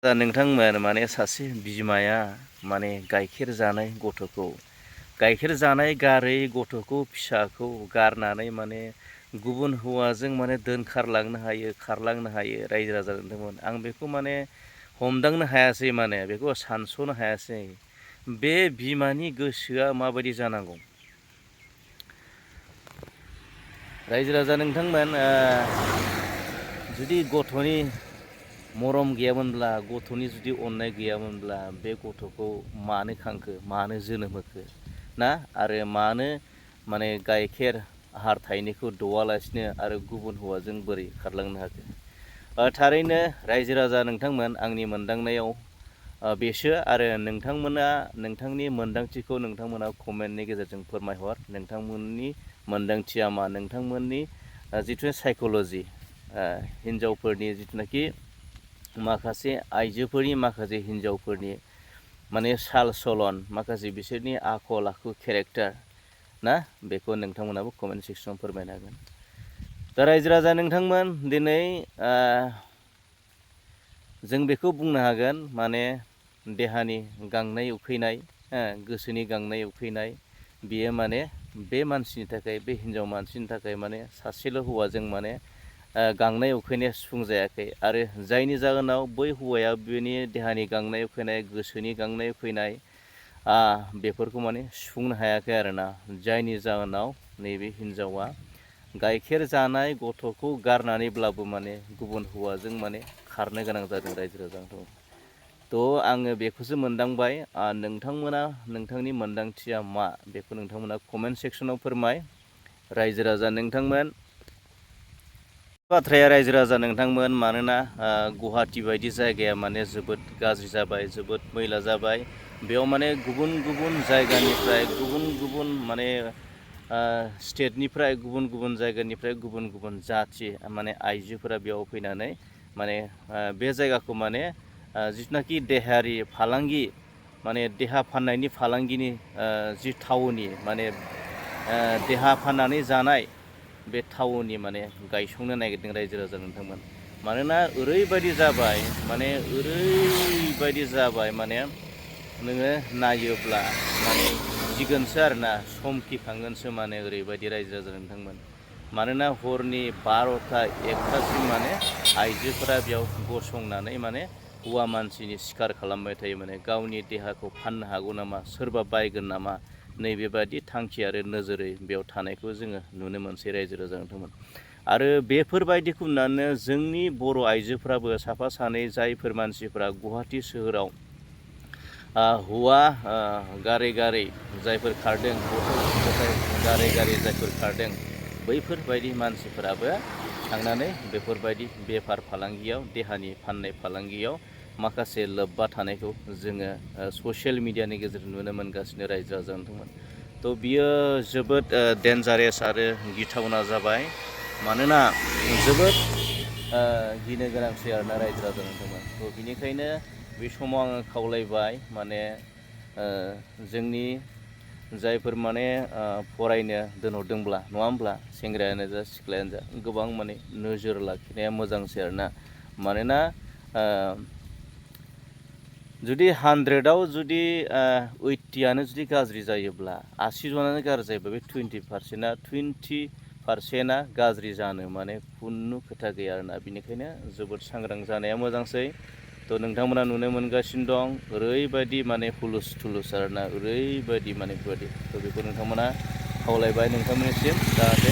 दा नोंथांमोन माने सासे बिमाया माने गाइखेर जानाय गारै गथ'खौ फिसाखौ गारनानै माने गुबुन हौवाजों माने दोनखारलांनो हायो खारलांनो हायो रायजो राजा नोंथांमोन आं बेखौ माने हमदांनो हायासै माने बेखौ सानस'नो हायासै बे बिमानि गोसोआ माबायदि जानांगौ रायजो राजा नोंथांमोन जुदि गथ'नि मरम गैयामोनब्ला गथ'नि जुदि अननाय गैयामोनब्ला बे गथ'खौ मानो खांखो मानो जोनोम होखो ना आरो मानो माने गाइखेर आहार थाइनैखौ दौवालासिनो आरो गुबुन हौवाजों बोरै खारलांनो हाखो थारैनो रायजो राजा नोंथांमोन आंनि मोनदांनायाव बेसो आरो नोंथांमोना नोंथांनि मोनदांथिखौ नोंथांमोना कमेन्टनि गेजेरजों फोरमायहर नोंथांमोननि मोनदांथिया मा नोंथांमोननि जिथु साइक'ल'जि हिन्जावफोरनि जिथुनाखि माखासे आइजोफोरनि माखासे हिन्जावफोरनि माने साल चलन माखासे बिसोरनि आखल आखु केरेक्टार ना बेखौ नोंथांमोनाबो कमेन्ट सेक्सनाव फोरमायनो हागोन दा रायजो राजा नोंथांमोन दिनै जों बेखौ बुंनो हागोन माने देहानि गांनाय उखैनाय गोसोनि गांनाय उखैनाय बियो माने बे मानसिनि थाखाय बे हिन्जाव मानसिनि थाखाय माने सासेल' हौवाजों माने गांनाय उखैनाया सुफुंजायाखै आरो जायनि जाहोनाव बै हौवाया बेनि देहानि गांनाय उखैनाय गोसोनि गांनाय उखैनाय बेफोरखौ माने सुफुंनो हायाखै आरोना जायनि जाहोनाव नैबे हिन्जावा गाइखेर जानाय गथ'खौ गारनानैब्लाबो माने गुबुन हौवाजों माने खारनो गोनां जादों रायजो राजाखौ थ' आङो बेखौसो मोनदांबाय नोंथांमोना नोंथांनि मोनदांथिया मा बेखौ नोंथांमोना कमेन्ट सेक्सनाव फोरमाय रायजो राजा नोंथांमोन बाथ्राया रायजो राजा नोंथांमोन मानोना गुवाहाटि बायदि जायगाया माने जोबोद गाज्रि जाबाय जोबोद मैला जाबाय बेयाव माने गुबुन गुबुन जायगानिफ्राय गुबुन गुबुन माने स्टेटनिफ्राय गुबुन गुबुन जायगानिफ्राय गुबुन गुबुन जाथि माने आइजोफोरा बेयाव फैनानै माने बे जायगाखौ माने जिथुनाखि देहायारि फालांगि माने देहा फाननायनि फालांगिनि जि थावनि माने देहा फाननानै जानाय बे टाउननि माने गायसंनो नागिरदों रायजो राजा नोंथांमोन मानोना ओरैबायदि जाबाय माने नोङो नायोब्ला माने गिगोनसो आरोना समखिखांगोनसो माने ओरैबायदि रायजो राजा नोंथांमोन मानोना हरनि 12टा 1टासिम माने आइजोफोरा बेयाव गसंनानै माने हौवा मानसिनि सिखार खालामबाय थायो माने गावनि देहाखौ फाननो हागौ नामा सोरबा बायगोन नामा नैबेबादि थांखि आरो नोजोरै बेयाव थानायखौ जोङो नुनो मोनसै रायजो राजा नोंथांमोन आरो बेफोरबायदिखौ नुनानै जोंनि बर' आइजोफ्राबो साफा सानै जायफोर मानसिफोरा गुवाहाटि सोहोराव हौवा गारै गारै जायफोर खारदों गथ' गथाय गारै गारै जायफोर खारदों बैफोरबायदि मानसिफोराबो थांनानै बेफोरबायदि बेफार फालांगियाव देहानि फाननाय फालांगियाव माखासे लोब्बा थानायखौ जोङो ससियेल मिडियानि गेजेरजों नुनो मोनगासिनो रायजो राजा नोंथांमोन थ' बियो जोबोद डेन्जारेस आरो गिथावना जाबाय मानोना जोबोद गिनो गोनांसै आरोना रायजो राजा नोंथांमोन थ' बिनिखायनो बे समाव आङो खावलायबाय माने जोंनि जायफोर माने फरायनो दोनहरदोंब्ला नङा होमब्ला सेंग्रायानो जा सिख्लायानो जा गोबां माने नोजोर लाखिनाया मोजांसै आरोना मानोना जुदि 100आव जुदि 80आनो जुदि गाज्रि जायोब्ला 80 जनानो गाज्रि जायोब्ला बे 20%आ गाज्रि जानो माने खुनु खोथा गैया आरोना बिनिखायनो जोबोद सांग्रां जानाया मोजांसै थ' नोंथांमोना नुनो मोनगासिनो दं ओरैबायदि माने हुलुस थुलुस आरोना ओरैबायदि माने बेबायदि थ' बेखौ नोंथांमोना खावलायबाय नोंथांमोननिसिम जाहाथे